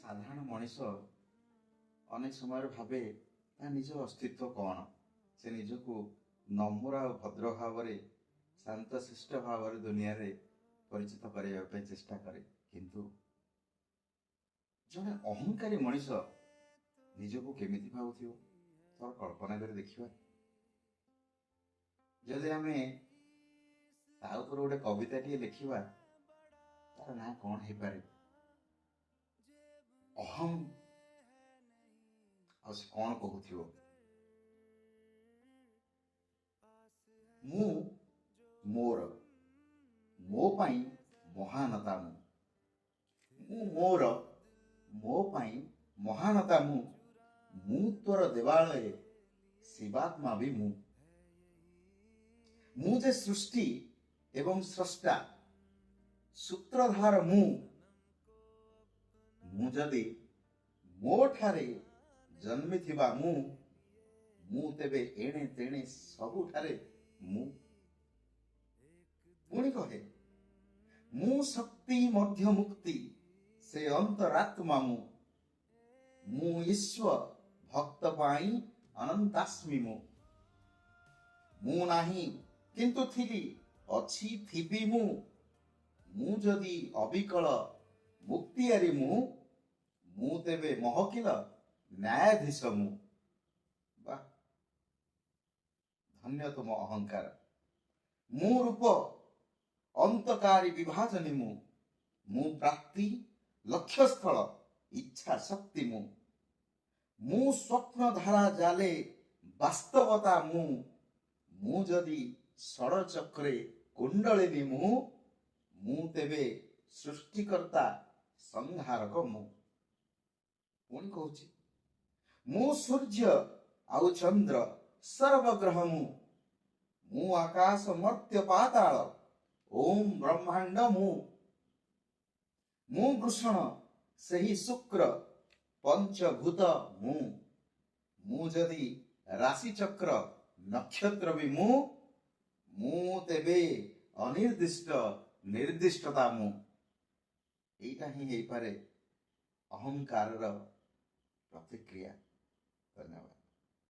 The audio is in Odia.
ସାଧାରଣ ମଣିଷ ଅନେକ ସମୟରେ ଭାବେ ତା ନିଜ ଅସ୍ତିତ୍ୱ କ'ଣ। ସେ ନିଜକୁ ନମ୍ର ଆଉ ଭଦ୍ର ଭାବରେ, ଶାନ୍ତଶିଷ୍ଟ ଭାବରେ ଦୁନିଆରେ ପରିଚିତ କରାଇବା ପାଇଁ ଚେଷ୍ଟା କରେ। କିନ୍ତୁ ଜଣେ ଅହଙ୍କାରୀ ମଣିଷ ନିଜକୁ କେମିତି ଭାବୁଥିବ, ଥରେ କଳ୍ପନା କରି ଦେଖିବା। ଯଦି ଆମେ ତା ଉପରେ ଗୋଟେ କବିତାଟିଏ ଲେଖିବା, ତାର ନାଁ କ'ଣ ହେଇପାରେ? ଅହಂ। ଆଉ ସେ କ'ଣ କହୁଥିବ? ମୁଁ ମୋର, ମୋ ପାଇଁ ମହାନତା ମୁଁ। ମୁଁ ମୋର, ମୋ ପାଇଁ ମହାନତା ମୁଁ। ମୁଁ ତୋର ଦେବାଳୟରେ ଶିବାତ୍ମା ବି ମୁଁ। ମୁଁ ଯେ ସୃଷ୍ଟି ଏବଂ ସ୍ରଷ୍ଟା, ସୂତ୍ରଧାର ମୁଁ। ମୁଁ ଯଦି ମୋ ଠାରେ ଜନ୍ମିଥିବା ମୁଁ, ମୁଁ ତେବେ ଏଣେ ତେଣେ ସବୁଠାରେ ମୁଁ। ପୁଣି କହେ, ମୁଁ ଶକ୍ତି ମଧ୍ୟ ମୁକ୍ତି, ସେ ଅନ୍ତରାତ୍ମା ମୁଁ। ମୁଁ ଈଶ୍ୱର ଭକ୍ତ ପାଇଁ ଅନନ୍ତାସ୍ମି ମୁଁ। ମୁଁ ନାହିଁ କିନ୍ତୁ ଥିଲି, ଅଛି, ଥିବି ମୁଁ। ମୁଁ ଯଦି ଅବିକଳ ମୁକ୍ତିଆରି ମୁଁ, ମୁଁ ତେବେ ମହକିଲ ନ୍ୟାୟାଧୀଶ ମୁଁ। ବାଃ, ଧନ୍ୟ ତୁମ ଅହଙ୍କାର। ମୁଁ ରୂପ ଅନ୍ତକାରୀ ବିଭାଜନୀ ମୁଁ। ମୁଁ ପ୍ରାପ୍ତି ଲକ୍ଷ୍ୟସ୍ଥଳ ଇଚ୍ଛା ଶକ୍ତି ମୁଁ। ମୁଁ ସ୍ୱପ୍ନ ଧାରା ଜାଲେ ବାସ୍ତବତା ମୁଁ। ମୁଁ ଯଦି ଷଡ଼ଚକ୍ରେ କୁଣ୍ଡଳିନୀ ମୁଁ, ମୁଁ ତେବେ ସୃଷ୍ଟିକର୍ତ୍ତା ସଂହାରକ ମୁଁ। ପୁଣି କହୁଛି, ମୁଁ ସୂର୍ଯ୍ୟ ଆଉ ଚନ୍ଦ୍ର ସର୍ବଗ୍ରହ ମୁଁ। ମୁଁ ଆକାଶ ମର୍ତ୍ତ୍ୟ ପାତାଳ ଓಂ ବ୍ରହ୍ମାଣ୍ଡ ମୁଁ। ମୁଁ ବୃଷଣ ସେହି ଶୁକ୍ର ପଞ୍ଚଭୂତ ମୁଁ। ମୁଁ ଯଦି ରାଶିଚକ୍ର ନକ୍ଷତ୍ର ବି ମୁଁ, ମୁଁ ତେବେ ଅନିର୍ଦ୍ଦିଷ୍ଟ ନିର୍ଦ୍ଦିଷ୍ଟତା ମୁଁ। ଏଇଟା ହିଁ ହେଇପାରେ ଅହଙ୍କାରର ପ୍ରତିକ୍ରିୟା। ଧନ୍ୟବାଦ।